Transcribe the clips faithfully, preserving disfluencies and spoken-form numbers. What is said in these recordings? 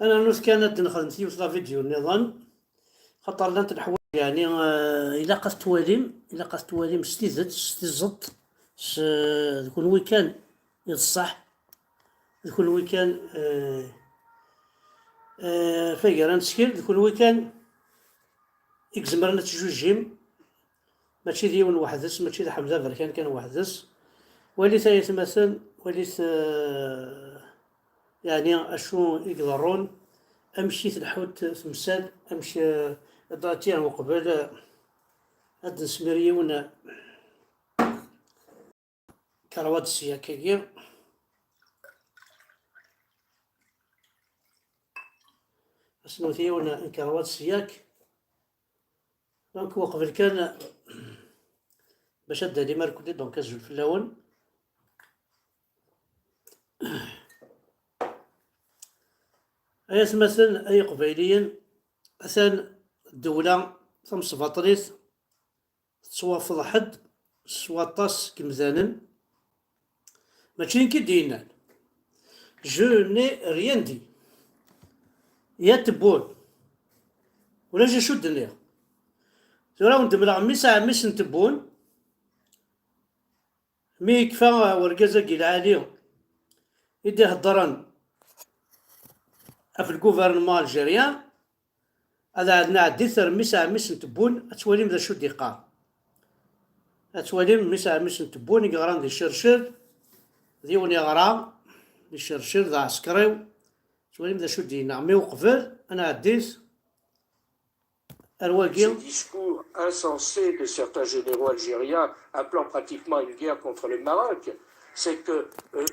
Ad nernu kan ad d-nexdem yiwet la vidéo nniḍen, xaṭer llant leḥwayeǧ, yeɛni, eh, ilaq ad t-twalim, ilaq ad t-twalim s tidet, s tiẓeṭ, s, d kunwi kan i d ṣṣeḥ, d kunwi kan, eh, eh, f agar ad nettkel, d kunwi kan i izemren ad tjujjim, mačči d yiwen weḥd-s, mačči d Ḥemza Berkan kan weḥd-s. Walit ay atmaten, walit, eh, yeɛni acu i iḍerrun, amek i tleḥḥu temsal, amek, eh, ad d-, uqbel, eh, ad d-nesmir yiwen, eh, karwad syak-agi. Asnut yiwen n karwad syak. Donc, uqbel kan, bac ad d-alim arkudi, donc, azul fell-awen. Ay atmaten, ay iqbayliyen, atan ddewla tamesbaṭlit tettwafḍeḥ-d s waṭas n yemdanen, mačči nekk i d-yennan. Je n'ai rien dit. Ya Tebboune. Ulac acu d-nniɣ. Tura wen-d-mleɣ mmi-s n ɛemmi-s n Tebboune. Mi yekfa wergaz-agi lɛali i d-iheddren ɣef le gouvernement algérien, ad ɛad-, nɛeddi ar mmi-s n ɛemmi-s n Tebboune, ad twalim d acu d-iqqar. Ad twalim mmi-s n ɛemmi-s n Tebboune i yeɣran di Cercel, d yiwen yeɣra di Cercel, d aɛsekriw. Ad twalim d acu d-yenna. Mi uqbel, ad nɛeddi ar wagi. Ces discours insensés de certains généraux algériens appelant pratiquement une guerre contre le Maroc, c'est que, euh,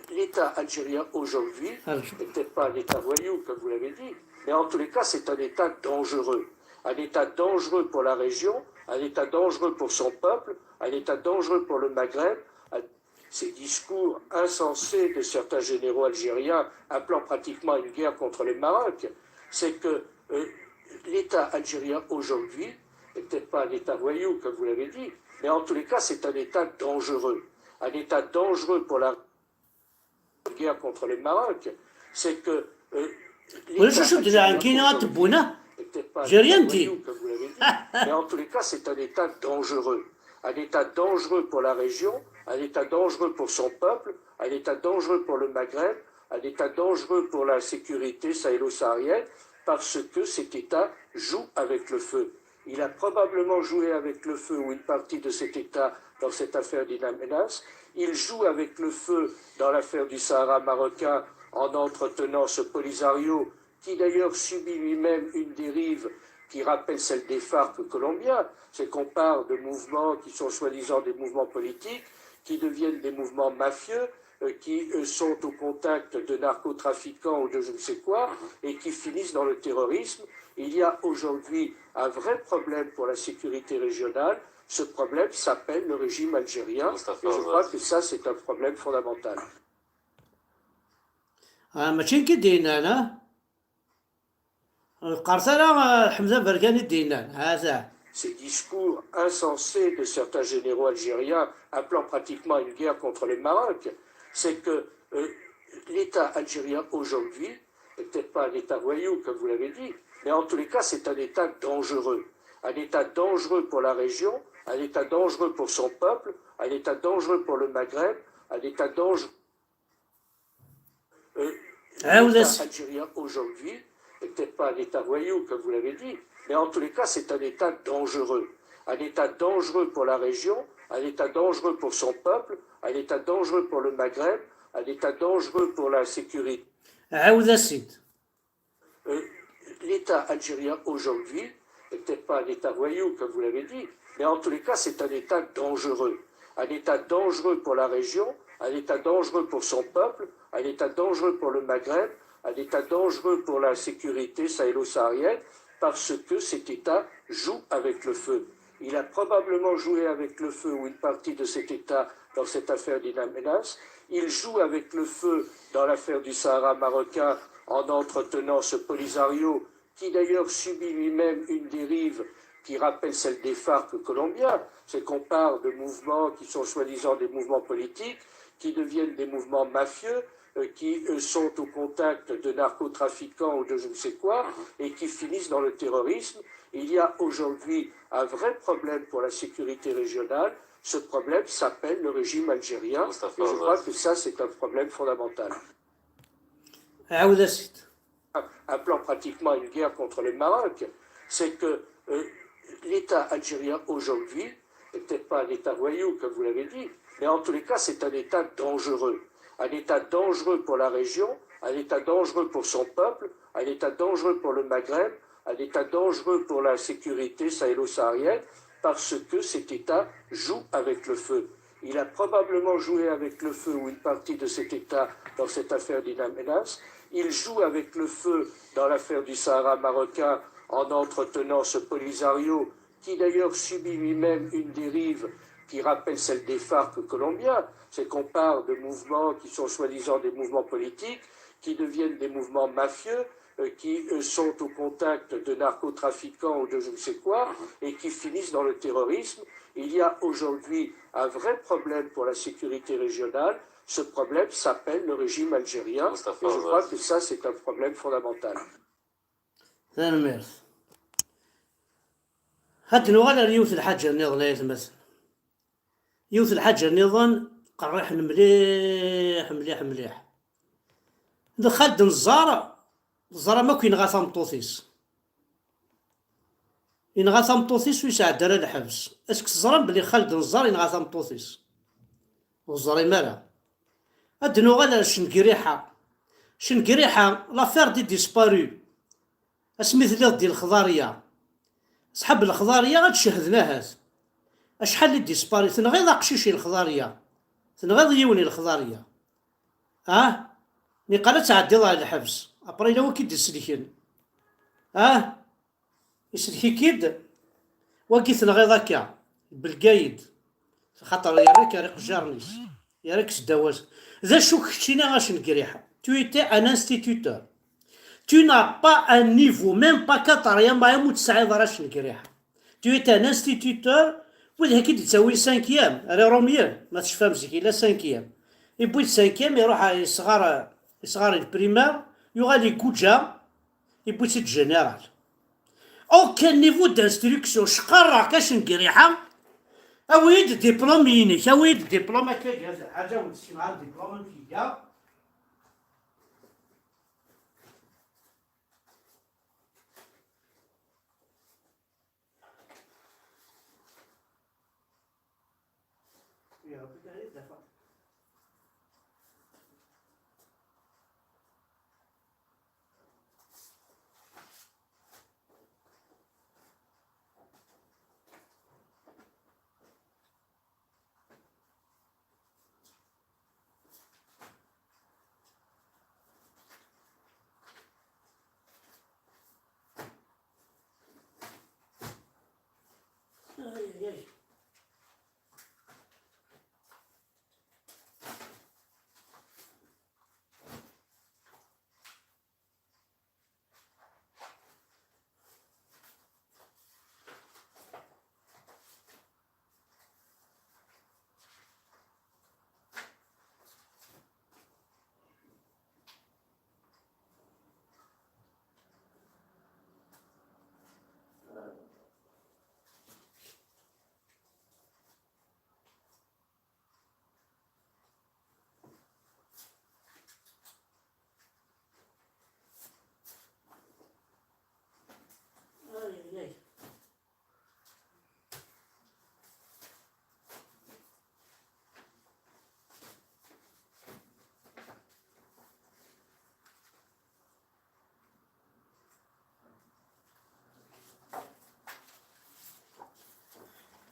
l'État algérien aujourd'hui, et peut-être pas un État voyou, comme vous l'avez dit, mais en tous les cas, c'est un État dangereux. Un État dangereux pour la région, un État dangereux pour son peuple, un État dangereux pour le Maghreb. Ces discours insensés de certains généraux algériens appelant pratiquement une guerre contre le Maroc, c'est que, euh, l'État algérien aujourd'hui, et peut-être pas un État voyou, comme vous l'avez dit, mais en tous les cas, c'est un État dangereux. Un État dangereux pour la guerre contre le Maroc, c'est que, euh, l'État algérien aujourd'hui, et peut-être pas un État voyou, comme vous l'avez dit, mais en tous les cas, c'est un État dangereux. Un État dangereux pour la région, un État dangereux pour son peuple, un État dangereux pour le Maghreb, un État dangereux pour la sécurité sahélo-saharienne, parce que cet État joue avec le feu. Il a probablement joué avec le feu, ou une partie de cet État, dans cette affaire d'In Amenas. Il joue avec le feu dans l'affaire du Sahara marocain en entretenant ce Polisario qui d'ailleurs subit lui-même une dérive qui rappelle celle des FARC colombiens, c'est qu'on part de mouvements qui sont soi-disant des mouvements politiques, qui deviennent des mouvements mafieux, euh, qui, euh, sont au contact de narcotrafiquants ou de je ne sais quoi, et qui finissent dans le terrorisme. Il y a aujourd'hui un vrai problème pour la sécurité régionale. Ce problème s'appelle le régime algérien, et je crois que ça, c'est un problème fondamental. Ah, mačči nekk i d-yennan, ah? Ur qqaret ara, ah, Ḥemza Berkan i d-yennan, ha-t-a. Ces discours insensés de certains généraux algériens appelant pratiquement une guerre contre le Maroc, c'est que, euh, l'État algérien aujourd'hui, et peut-être pas un État voyou, comme vous l'avez dit, mais en tous les cas, c'est un État dangereux. Un État dangereux pour la région, un État dangereux pour son peuple, un État dangereux pour le Maghreb, un État dangereux. Euh, l'État algérien aujourd'hui, et peut-être pas un État voyou, comme vous l'avez dit, mais en tous les cas, c'est un État dangereux. Un État dangereux pour la région, un État dangereux pour son peuple, un État dangereux pour le Maghreb, un État dangereux pour la sécurité. عاود أسيد. Euh, l'État algérien aujourd'hui, et peut-être pas un État voyou, comme vous l'avez dit, mais en tous les cas, c'est un État dangereux. Un État dangereux pour la région, un État dangereux pour son peuple, un État dangereux pour le Maghreb, un État dangereux pour la sécurité sahélo-saharienne, parce que cet État joue avec le feu. Il a probablement joué avec le feu ou une partie de cet État dans cette affaire d'In Amenas. Il joue avec le feu dans l'affaire du Sahara marocain en entretenant ce Polisario qui d'ailleurs subit lui-même une dérive qui rappelle celle des FARC colombiens, c'est qu'on part de mouvements qui sont soi-disant des mouvements politiques, qui deviennent des mouvements mafieux, euh, qui euh, sont au contact de narcotrafiquants ou de je ne sais quoi et qui finissent dans le terrorisme. Il y a aujourd'hui un vrai problème pour la sécurité régionale. Ce problème s'appelle le régime algérien. Et je crois que ça, c'est un problème fondamental. Un plan pratiquement une guerre contre le Maroc, c'est que euh, l'État algérien aujourd'hui n'est peut-être pas un État voyou, comme vous l'avez dit, mais en tous les cas, c'est un État dangereux. Un État dangereux pour la région, un État dangereux pour son peuple, un État dangereux pour le Maghreb, un État dangereux pour la sécurité sahélo-saharienne, parce que cet État joue avec le feu. Il a probablement joué avec le feu ou une partie de cet État dans cette affaire d'In Amenas. Il joue avec le feu dans l'affaire du Sahara marocain en entretenant ce Polisario qui d'ailleurs subit lui-même une dérive qui rappelle celle des FARC colombiens, c'est qu'on part de mouvements qui sont soi-disant des mouvements politiques, qui deviennent des mouvements mafieux, euh, qui euh, sont au contact de narcotrafiquants ou de je ne sais quoi, et qui finissent dans le terrorisme. Il y a aujourd'hui un vrai problème pour la sécurité régionale. Ce problème s'appelle le régime algérien. Et je crois que ça, c'est un problème fondamental. Tanemmirt. Ad nuɣal ar yiwet n lḥaǧa nniḍen, ay atmaten. Yiwet n lḥaǧa nniḍen qerriḥen mliḥ, mliḥ, mliḥ. D Xaled Neẓẓar, teẓram akk yenɣa tameṭṭut-is. Yenɣa tameṭṭut-is ur yesɛedda ara lḥebs. Est-ce que teẓram belli Xaled Neẓẓar yenɣa tameṭṭut-is? Ur teẓrim ara. Ad nuɣal ar Cengriḥa. Cengriḥa, l'affaire des disparus. Asmi telliḍ di lexḍarya, ṣḥab lexḍarya ad d-cehden ahat. Acḥal i d-ispari, tenɣiḍ aqcic i lexḍarya, tenɣiḍ yiwen i lexḍarya. Ah? Niqal ad tɛeddiḍ ɣer lḥebs, après yella win k-id-iselken. Ah? Iselk-ik-id? Wagi tenɣiḍ akka, belgayed. Xaṭer yerra-k ar iqejjaren-is, yerra-k s ddaw-as. D acu keččini a Cengriḥa? Tu étais un instituteur. Tu n'as pas un niveau, même pas quatrième, ma ur tesɛiḍ ara Cengriḥa. Tu étais un instituteur, wid haki d-ittawin cinquième, ar irumyen, ma tecfam zik yella cinquième. Iwwi-d cinquième, iruḥ yesɣar, yesɣar le primaire, yuɣal iguǧǧa, iwwi-tt-id général. Aucun niveau d'instruction, cqarreɣ-k a Cengriḥa, awi-yi-d diplôme-inek, awi-yi-d diplôme akka, ḥaǧa wen-d-skenɛeɣ diplôme amek iga.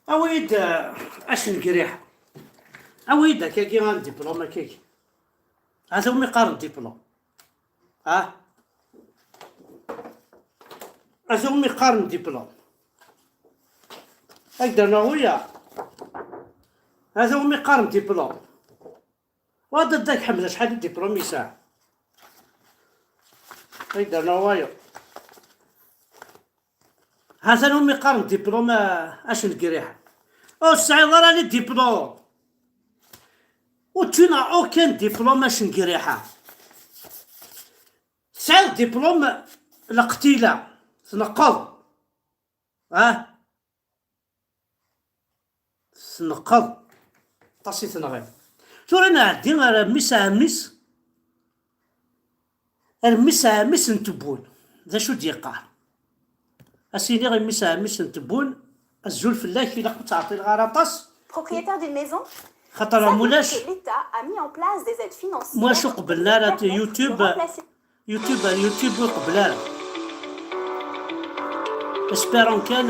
Awi-yi-d, eh, acu n lgriḥ. Awi-yi-d akkagi, a diplôme akkagi. Ata umi qqaren diplôme. Ah. Ata umi qqaren diplôme. Ad k-d-rnuɣ wiyaḍ. Ata umi qqaren diplôme. Wa d Dda Ḥmed acḥal n diplôme yesɛa? Ad k-d-rnuɣ wayeḍ. Hatan umi qqaren diplôme, ah, acu n lgriḥ. Ur tesɛiḍ ara les diplômes. Tu n'as aucun diplôme a Cengriḥa. Tesɛiḍ diplôme leqtila, tneqqeḍ. Ah, tneqqeḍ. Aṭas i tenɣiḍ. Tura nɛeddi ar mmi-s ɛemmi-s. Ar mmi-s ɛemmi-s n Tebbun. D acu d-yeqqar? As-iniɣ i mmi-s ɛemmi-s n Tebbun, azul fell-ak, ilaq ur ttɛeṭṭileɣ ara aṭas. Propriétaire d'une maison. Xaṭer am ulac. Savez-vous que l'État a mis en place des aides financières. Moi, je pour qeblen ara YouTube. Remplacer. YouTube, YouTube ur qebbel ara. Espérons kan.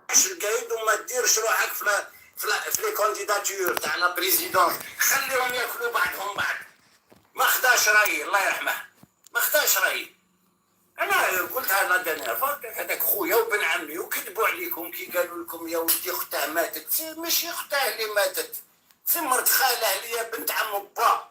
Lqayed وما ديرش روحك في la-، في la-، في les candidatures تاع la présidence. خليهم ياكلوا بعضهم بعض. ما خداش رايي، الله يرحمه. ما خداش رايي. انا قلتها la dernière fois، هذاك خويا وبن عمي وكذبوا عليكم كي قالوا لكم يا ولدي اختاه ماتت. سي ماشي اختاه اللي ماتت، سي مرت خاله اللي هي بنت عم با.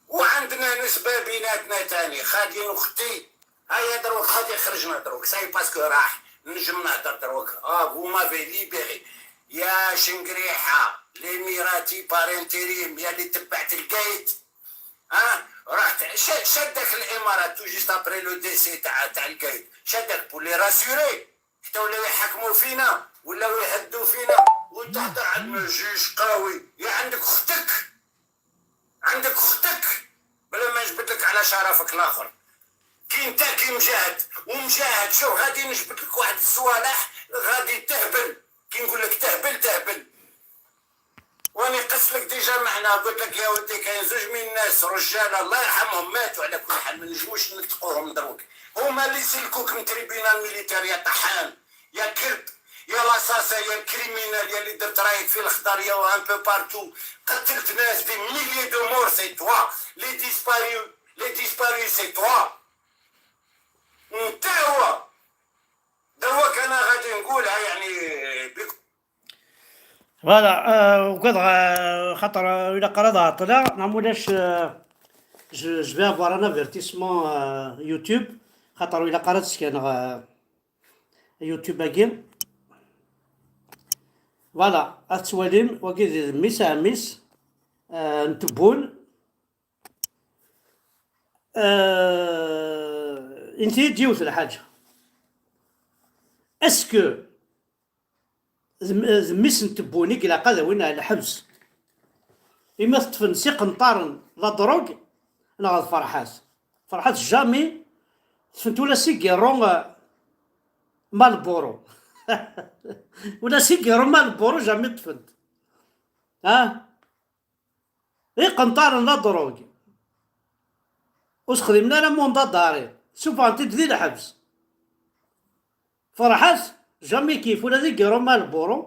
وعندنا نسبة بيناتنا تاني، خالي وختي. هيا دروك غادي خرجنا دروك، ça y est، parce que راح نجم نهدر دروك. اه، vous m'avez libéré. يا شنقريحة، l'émirati par intérim، يا اللي تبعت القايد. اه، رحت ش-، شدك الامارات tout juste après le décès تاع، تاع القايد. شدك pour les rassurer. حتى ولاو يحكموا فينا، ولاو يهدوا فينا، وانت تهدر على جوج قوي. يا عندك اختك، عندك اختك، بلا ما نجبد لك على شرفك الاخر. كي انت كي مجاهد ومجاهد، شوف، غادي نجبد لك واحد الصوالح، غادي تهبل. كي نقول لك تهبل، تهبل. واني قصت لك déjà معنا، قلت لك يا ودي كاين زوج من الناس رجال الله يرحمهم ماتوا، على كل حال ما نجموش نلتقوهم دروك. هما اللي سلكوك من tribunal militaire يا طحان، يا كلب، يا لاصاصة، يا الكريمينال، يا اللي درت رايك في الخضر، يا un peu partout. قتلت ناس، des milliers de morts, c'est toi. Les disparus, les disparus, c'est toi. انت هو. دروك انا غادي نقولها يعني بك. Voilà, euh, وكذا، آه، خاطر، آه، إلا قرا هذا طلع، نعم ولاش، آه، je, je vais avoir un avertissement, آه، YouTube، خاطر إلا قرا تسكن، آه، يوتيوب أكي. Voilà, أتسواليم، وكي ذي ميس عميس، آه، نتبون. آه، انت يجيوث الحاجة. Est-ce que d m-، d mmi-s n Tebbun i ilaq ad awin ar lḥebs, imi teṭṭfen s iqenṭaren la drogue, neɣ d Ferḥat? Ferḥat jamais teṭṭfent ula sigirru, euh, Marlboro. Ula sigirru Marlboro jamais ṭṭfent. Ha? Iqenṭaren la drogue. Ur sexdimen ara mandat d'arrêt. Sufɣen-t-id di lḥebs. Ferḥat, jamais kif, ula d igirru Marlboro.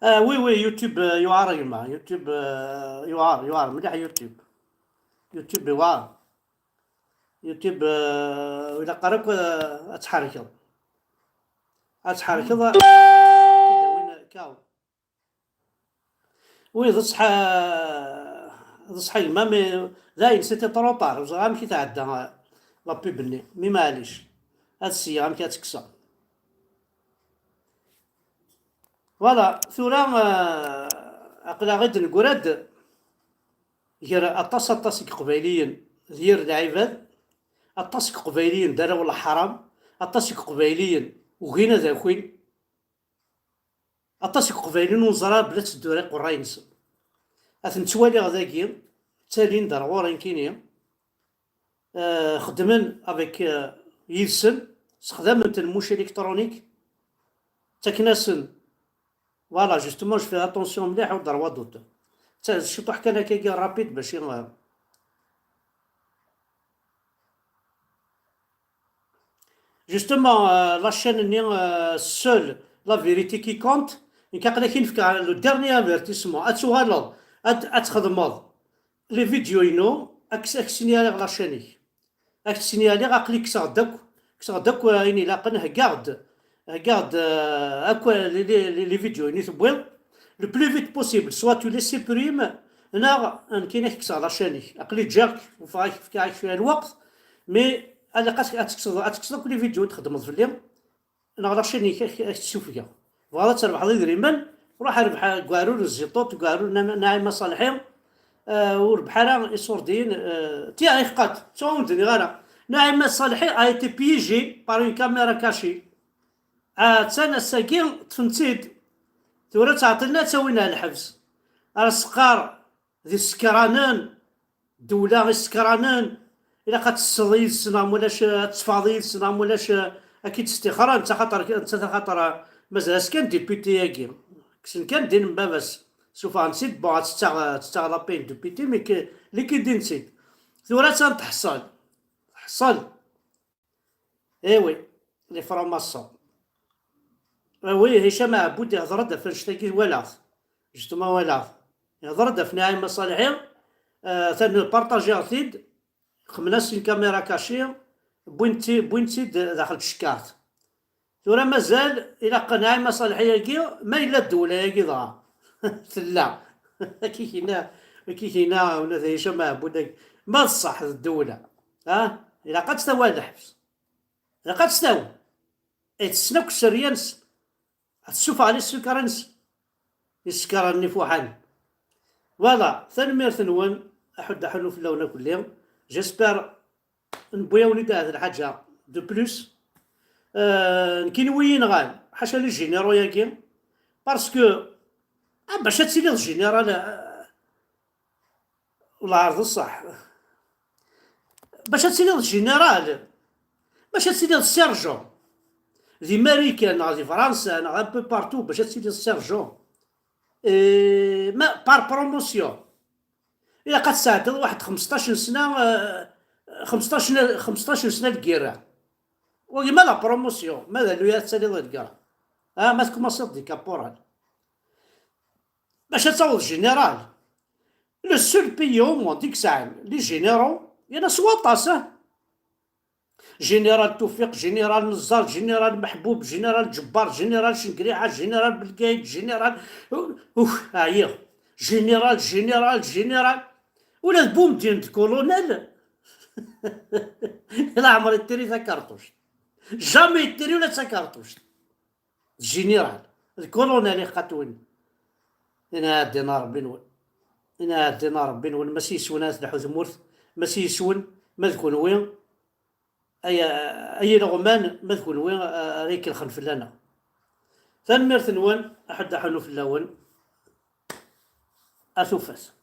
Ah, oui, oui, YouTube, euh, yewɛer a gma. YouTube, euh, yewɛer, yewɛer mliḥ YouTube. YouTube yewɛer. YouTube, euh, ilaq ara akk, euh, ad tḥerkeḍ. Ad tḥerkeḍ. Win kaw. Oui, d ṣṣeḥ-, d ṣṣeḥ a gma, mais dayen, c'était trop tard. Ur ẓriɣ amek i tɛedda, euh, la pub-nni. Mais maɛlic. Ad ssiɣ amek ad tt-kkseɣ. Voilà, tura, euh, aql-aɣ i d-neggra-d gar aṭas, aṭas n Iqbayliyen d yir lɛibad, aṭas n Iqbayliyen d arraw n leḥram, aṭas n Iqbayliyen ugin ad akin, aṭas n Iqbayliyen ur neẓri ara belli tteddu ara iqerray-nsen. Ad ten-ttwaliɣ dagi, ttalin-d ar ɣur-i nekkini. Euh, xeddmen avec, euh, yid-sen, sexdamen-ten mouche électronique, ttaken-asen, voilà, justement, je fais attention mliḥ au droit d'auteur. Ta-, ciṭuḥ kan akkagi rapide bac i, euh, justement, euh, la chaîne-nni, euh, seule la vérité qui compte, nekk aql-ak i nefka le dernier avertissement, ad tuɣaleḍ, ad, ad txedmeḍ les vidéos-inu, ad k-, ad k-signaliɣ la chaîne-ik. Ad k-signaliɣ, aql-i kkseɣ-d akk, kkseɣ-d akk ayen ilaqen, heggaɣ-d, heggaɣ-d, euh, akk les, les, les, les vidéos-inu tewwiḍ. Le plus vite possible, soit tu les supprimes, neɣ nekkini ad k-kkseɣ la chaîne-ik. Aql-i ǧǧiɣ-k, fkiɣ-ak, fkiɣ-ak cwiya n lweqt, mais ad, ad tekkseḍ, ad tekkseḍ akk les vidéos i txeddmeḍ fell-i. neɣ la chaîne-ik, ak-, ak-tt-ssufgeɣ. Tebɣiḍ ad trebḥeḍ idrimen, ruḥ rbeḥ deg uɛrur n Ziṭuṭ, deg uɛrur n Naɛima Ṣaleḥi, eh, ur rbeḥ ara iṣurdiyen, eh, tiens, iḥqat, ttuɣ ur d-nniɣ ara. Naɛima Ṣaleḥi a été piégée par une caméra cachée. Attan ass-agi ṭṭfen-tt-id. Tura ttɛeṭṭilen ad tt-awin ar lḥebs. Ar s-qqar d isekranen, ddewla isekranen, ilaq ad tesseḍ yid-sen neɣ mulac ad teffɣeḍ yid-sen neɣ mulac ad k-id-stixren, netta xaṭer, netta xaṭer mazal-as kan député-agi. Kksen kan ddin n baba-s, sufɣen-tt-id, bon, ad tettaɣ, ad tettaɣ la paye n député, mais que, liquidin-tt-id. Tura attan teḥṣel. Teḥṣel. Eh oui, les francs-maçons. Eh oui, Hicham Aɛbud ihḍer-d ɣef annect-agi, walaɣ-t. Justement, walaɣ-t. Ihḍer-d ɣef Naɛima Ṣaleḥi, eh, atan partagiɣ-t-id, xemmen-as une caméra cachée, wwin-tt-, wwin-tt-id daxel tcekkart. Tura mazal, ilaq Naɛima Ṣaleḥi-agi, ma yella ddewla-agi dɣa. Tella. Akka i k-yenna, akka i k-yenna ula d Hicham Aɛbud-agi. Ma d ṣṣeḥ d ddewla, ha? Ilaq ad tt-tawi ar lḥebs. Ilaq ad tt-tawi. Ay tessen akk sserya-nsen. Ad tessufeɣ les secrets-nsen. Isekran-nni ifuḥan. Voilà, tanemmirt-nwen, aḥuddu aḥunnu fell-awen akk-lli. J'espère newwi-awen-id ahat lḥaǧa de plus. Euh, nekkini wi yenɣan, ḥaca les généraux-agi, parce que, ah, bac ad tiliḍ général, ah, lɛerḍ ṣṣeḥ. Bac ad tiliḍ général, bac ad tiliḍ sergent, di Marikan neɣ di Fransa neɣ un peu partout, bac ad tiliḍ sergent, eh, ma, par promotion, ilaq ad tesɛeddiḍ waḥed xemseṭṭac n sna, eh, xemseṭṭac n, xemseṭṭac n sna n lgirra. Wagi ma la promotion, ma d alluy ad taliḍ deg lgirra. Ah, ma tkumaṣiḍ di caporal. Bac ad taweḍ général. Le seul pays au monde i yesɛan les généraux, yerna s waṭas, ah. Général Toufiq, général Nezzar, général Meḥbub, général Ǧebbar, général Cengriɛa, général Belgaïd, général, uf, ɛyiɣ. Général, général, général. Ula d Boumediene d colonel. Leɛmer yettiri takerṭuct. Jamais yettiri ula d takerṭuct. D général, d colonel iqqat win. Ina ɛeddin a Rebbi-nwen. Ina ɛeddin a Rebbi-nwen, ma s yes-wen ad telḥu tmurt, ma s yes-wen, ma d kunwi, ay, ay ileɣman, ma d kunwi, a, ara ikelxen fell-aneɣ. Tanemmirt-nwen, aḥuddu aḥunnu fell-awen. A tufat.